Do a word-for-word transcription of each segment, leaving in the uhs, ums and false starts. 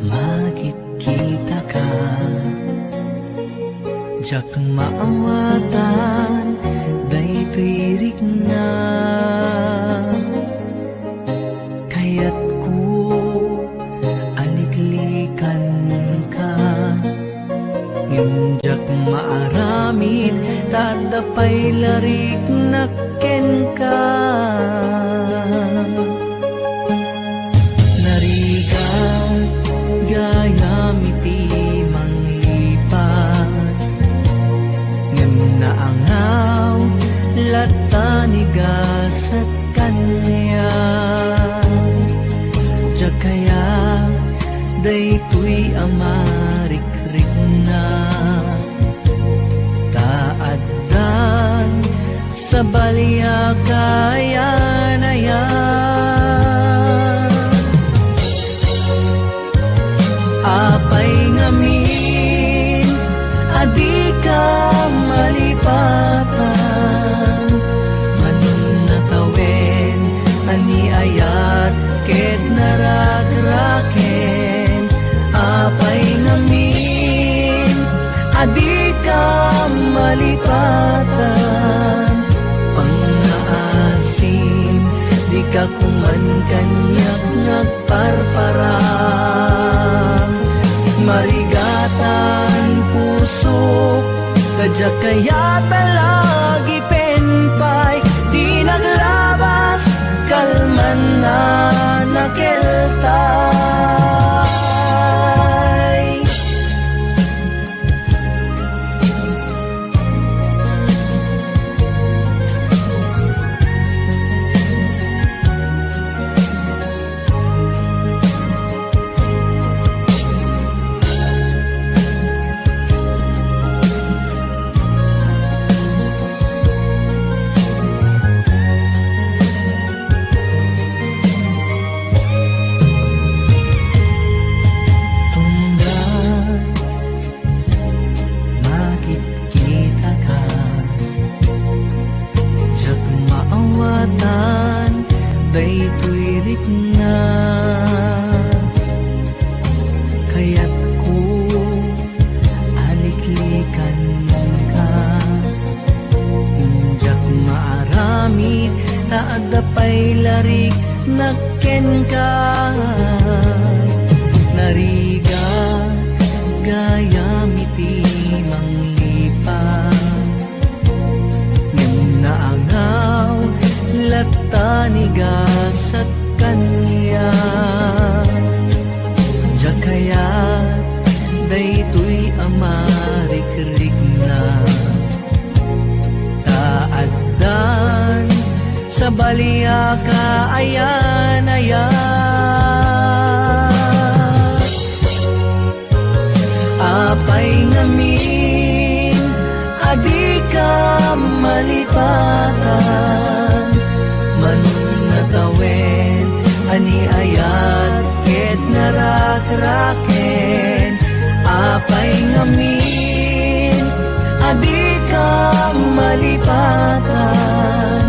Makitkitak, diak maawatan daytoy rikna. Kayatko a liklikanka, ngem diak maaramid ta adda pay la riknak kenka. Narigat gayam iti manglipat, ngem naangaw latta ni gasat kaniak. Diak kayat daytoy a marikrikna, ta addan sabali a kayan-ayan. Apay ngamin a dika malipatan? Manong natawen a ni ayat ket narakraken. Apay ngamin a dika malipatan? Pangngaasim, dika koman kaniak nagparparang. Marigatan pusok, ta diak kayat a lagipen pay ti naglabas kalman a nakeltay. Tunggal makitkitak, diak maawatan daytoy rikna. Kayatko a liklikanka, ngem diak maaramid ta adda pay la riknak kenka. Narigat gayam iti manglipat, ngem naangaw latta ni gasat kaniak. Diak kayat daytoy a marikrikna, ta addan sabali a kaayan-ayan. Apay ngamin a dika malipatan? Manong natawen a ni ayat ket narakraken. Apay ngamin a dika malipatan?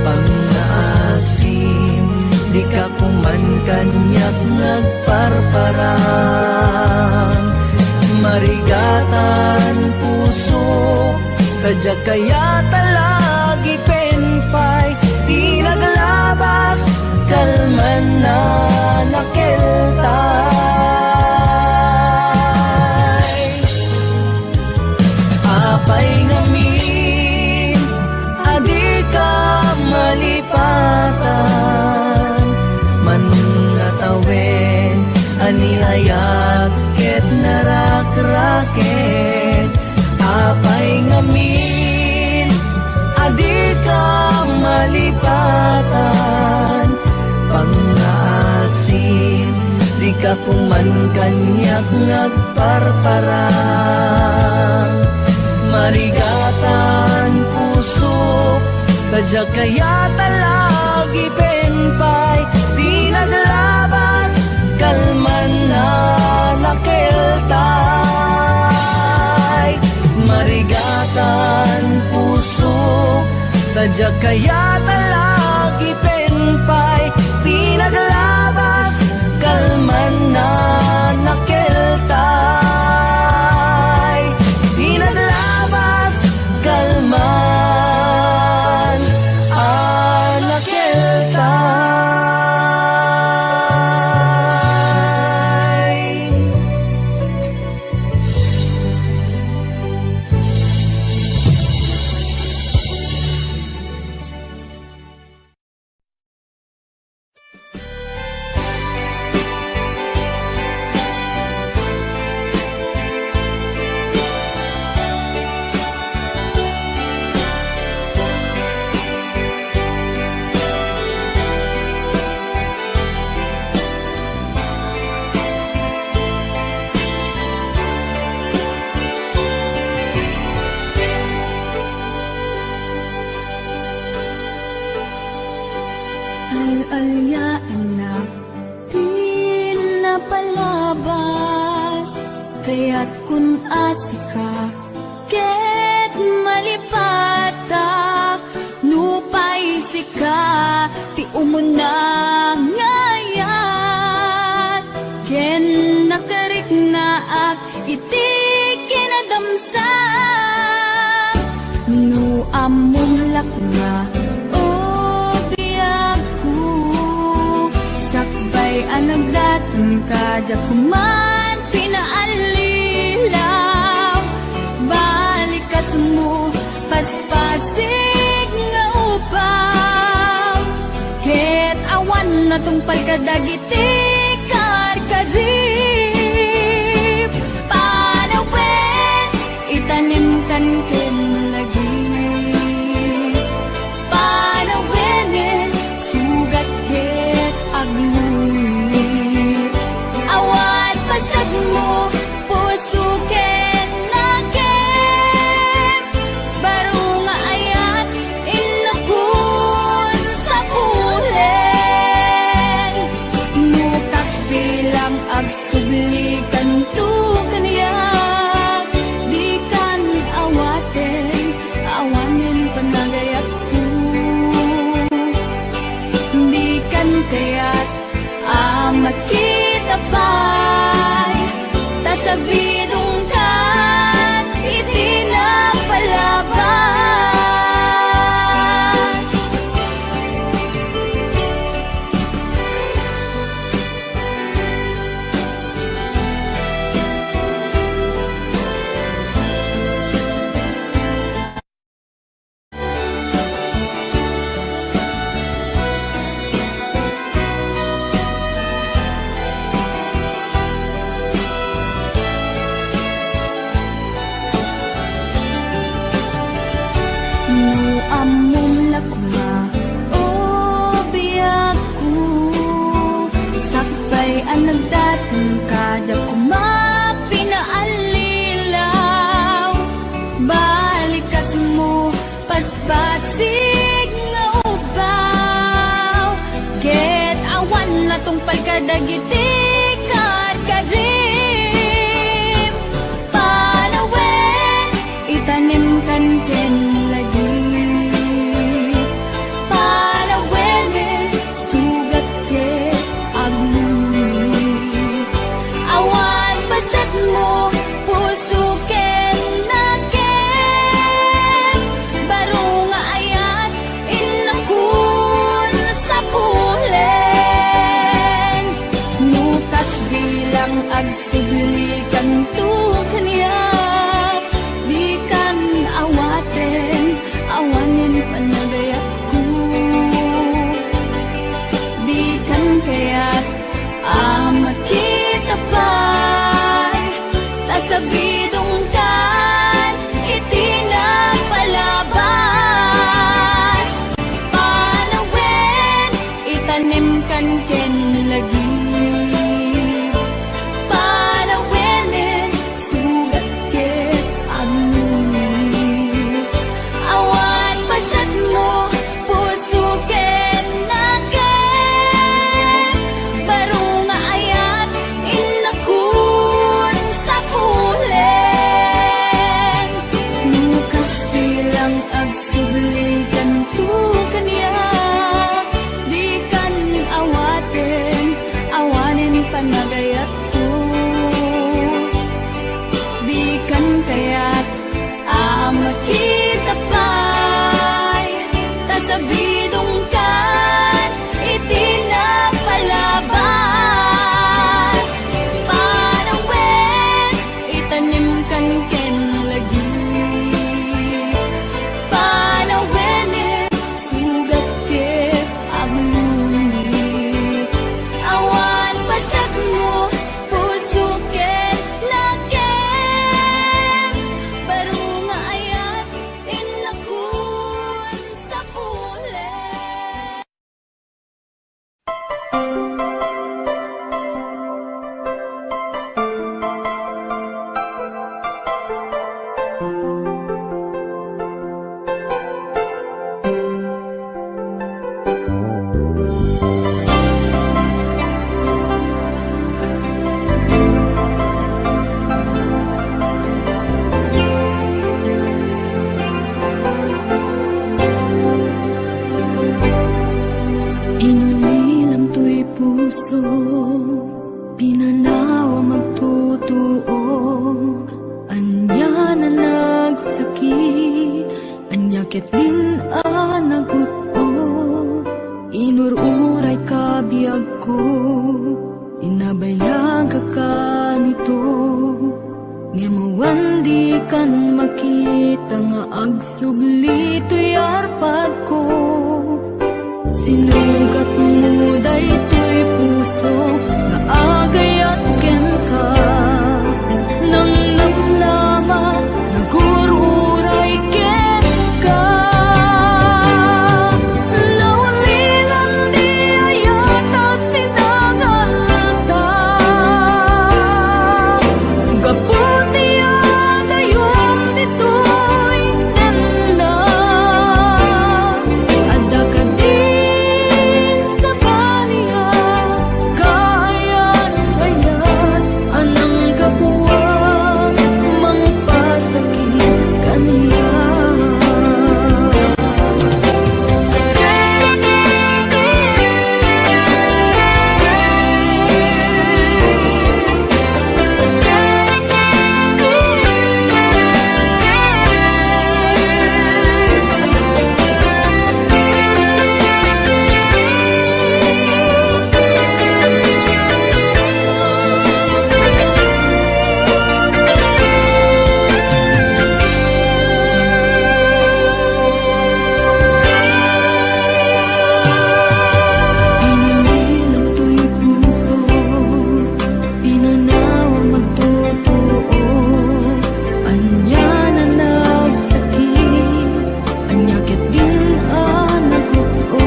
Pangngaasim, dika koman kaniak nagparparang. Marigatan pusok, ta diak kayat a lagipen pay ti naglabas kalman a nakeltay. Apay ngamin a dika malipatan? Manong natawen a ni ayat ket narakraken. Apay ngamin a dika malipatan? Pangngaasim, dika koman kaniak nagparparang. Marigatan pusok, ta diak kayat a lagipen pay ti naglabas kalman a nakeltay. Marigatan pusok, ta diak kayat a lagipen pay ti naglabas Kayat kun a sika ket malipatak, nupay sika ti umuna nga ayat, ken nakariknaak iti kinadamsa. No ammom la koma, o biagko, sakbay a nagdaton ka, diak man pinaallilaw. Balikasmo, paspasig nga upaw, ket awan natungpal kadagiti karkarib. Panawen, itanimkan ken lagip. Panawenen, sugat ket aglungit. Awan pasekmo, puso ken nakem. Baro nga ayat, innakon sapulen. No kasta lang ag- Sublikanto kaniak, dikan awaten, awanen panagayatko. Dikan kayat a makita pay, ta sabidongkan iti napalabas. No ammom la koma, o biagko, sakbay a nagdaton ka, diak koma pinaallilaw. Balikasmo, paspasig nga ubaw, ket awan natungpal kadagiti karkarim. Panawen, itanimkan ken lagip. Panawenen, sugat ket aglungit. Awan pasekmo, puso ken nakem. Baro nga ayat, innakon sapulen. No kasdi lang agsublikanto kaniak, dikan awaten, awanen panagayatko. Dikan kayat a makita pay, ta sabidongkan iti napalabas. Panawen, itanimkan ken lagip. Panawenen, sugat ket aglungit. Awan pasekmo, puso ken nakem. Baro nga ayat, innakon sapulen. No kasdi lang agsublikanto kaniak, dikan awaten, awanen panagayatko. Dikan kayat a makita pay, ta sabidongkan iti napalabas. Panawen, itanimkan ken lagip. Panawenen, sugat ket aglungit. Awan pasekmo, Puso, pinanawa magtutuo, ania na nagsakit, ania ket din a nagut-o, inur-uray ka biagko, inabayagak kanito. Ngem awan dikan makita nga agsubli toy arpadko. Sinugatmo daytoy puso nga agayat kenka. Nangnamnama, nagur-uray kenka. Naulilan di ayat a sinangalta. Gapu ti adayom ditoy nenna. Adda kadin sabali a kayan-kayan a nanggapuan mangpasakit kaniak. Pinili toy puso, pinanawa magtutuo, ania na nagsakit, ania ket din a nagut-o,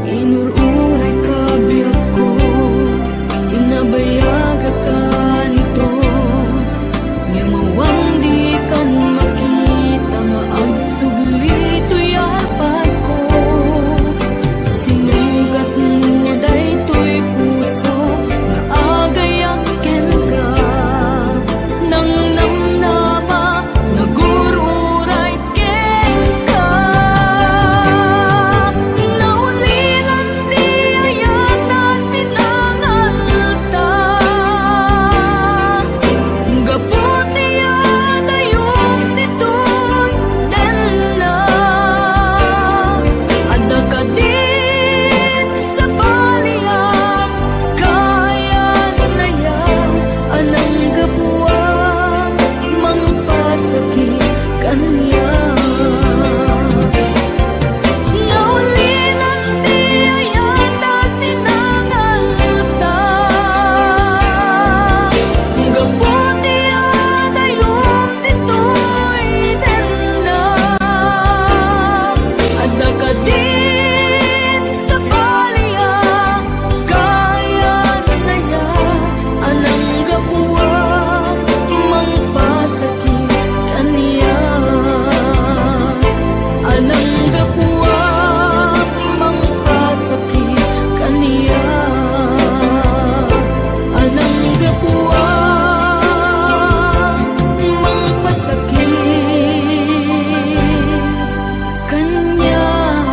inur-uray ka biagko, inabayagak kanito. Ngem awan dikan makita nga agsubli toy arpadko. Sinugatmo daytoy puso nga agayat kenka. Nangnamnama, nagur-uray kenka. Naulilan ti ayat a sinangalta. Gapu ti adayom ditoy nenna. Adda kadin sabali a kayan-kayan a nanggapuan mangpasakit kaniak. Naulilan ti ayat a sinangalta. Gapu ti adayom ditoy nenna. Adda kadin sabali a kayan-kayan a nanggapuan mangpasakit kaniak. A nanggapuan mangpasakit kaniak. A nanggapuan mangpasakit kaniak.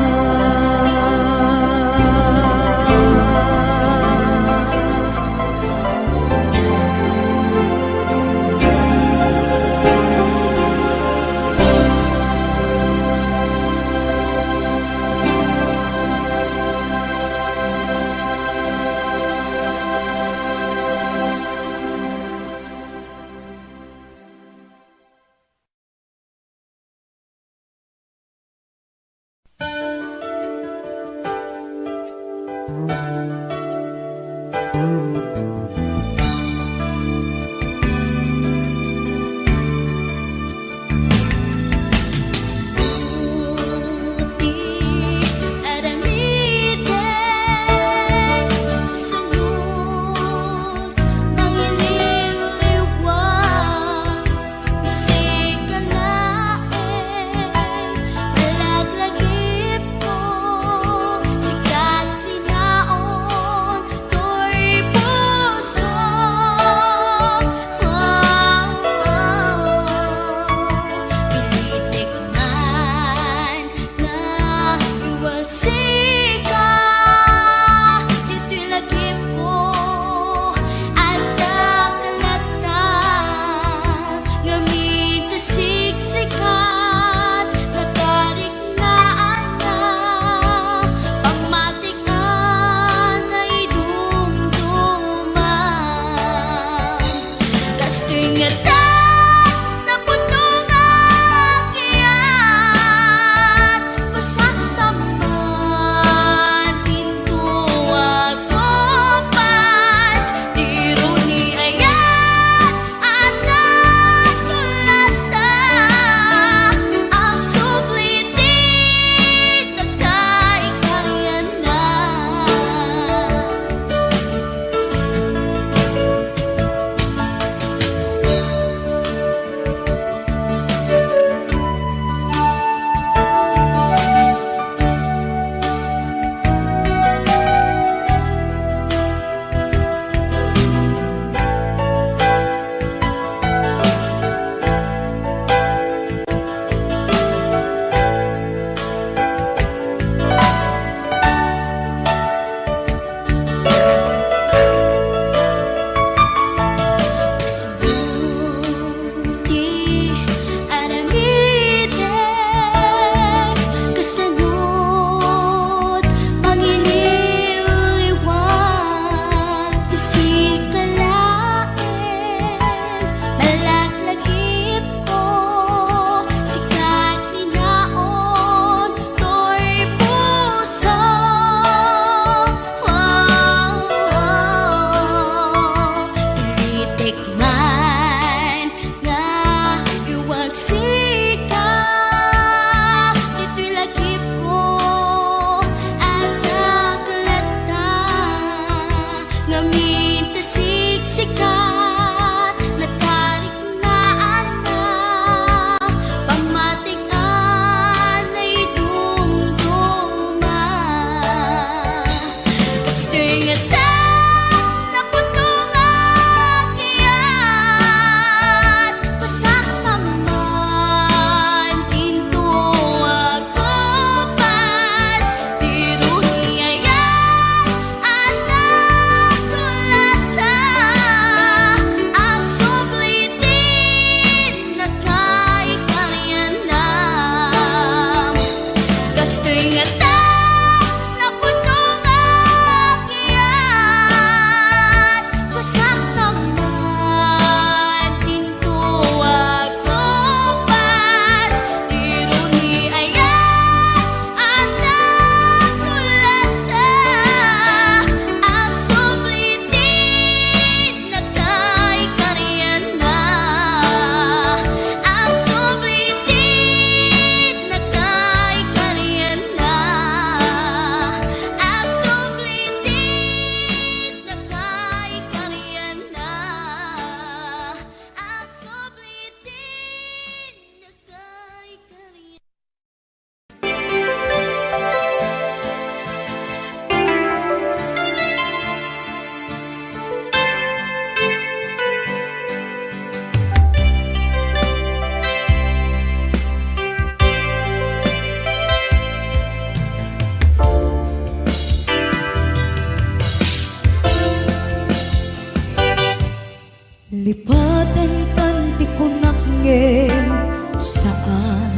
Lipatenkan ti kunak ngem saan.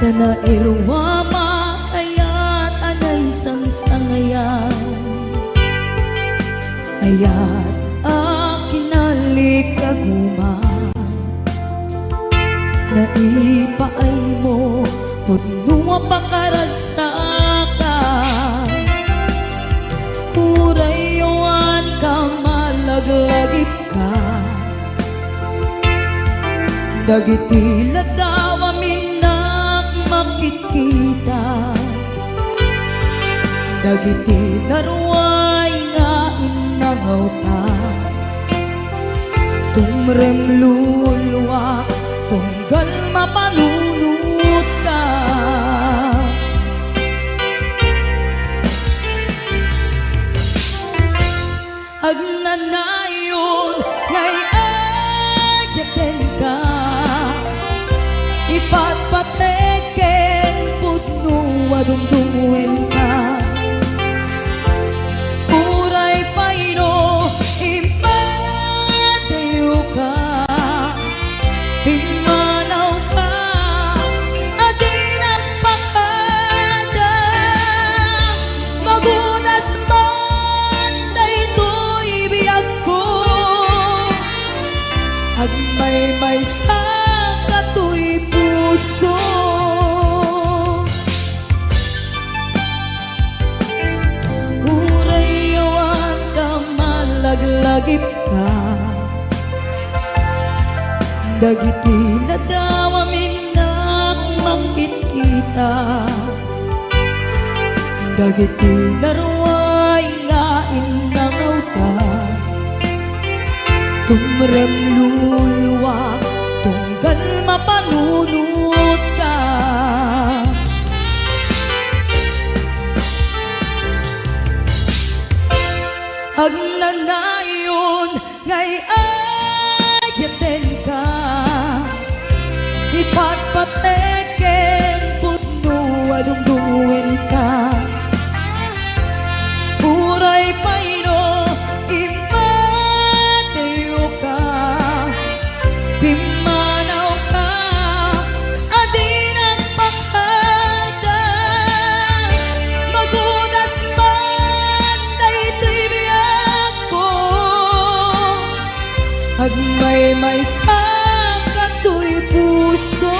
Ta nairuamak, ayat a naisangsangayan. Ayat a kinalikaguman. Naipaaymo, pudno a pakaragsakan. Uray awan ka malaglagipka. Dagiti ladaw a minnak makitkita. Dagiti naruay nga innangawta. Tumrem luluak tunggal mapanunotka. Agnanayon nga iyayatenka, ipatpatek ken pudno a dumdumngegka. Uray pay no immadayoka, pimmanawka a di nagpakada. Magudas man daytoy biagko, agmaymaysa katoy puso. Uray awan ka malaglagipka. Dagiti ladaw a minnak makitkita. Dagiti naruay nga innangawta. Tumrem luluak tunggal mapanunotka. Agnanayon nga iyayatenka, ipatpatek ken pudno a dumdumngegka. Uray pay no immadayoka, pimmanawka a di nagpakada. Magudas man daytoy biagko, agmaymaysa katoy puso.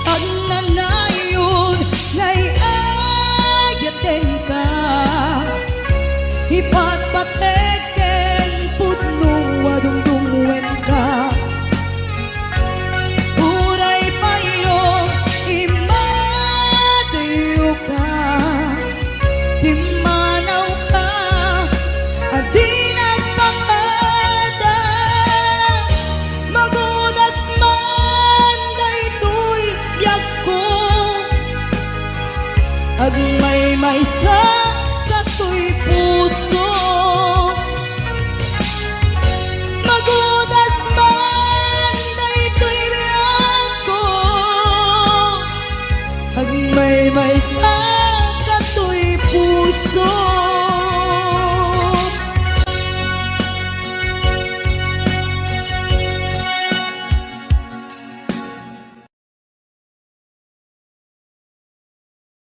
Agnanayon nga iyayatenka, ipatpatek ken pudno a dumdumngegka. Uray pay no immadayoka, pimmanawka a di nagpakada. Magudas man daytoy biagko, agmaymaysa katoy puso.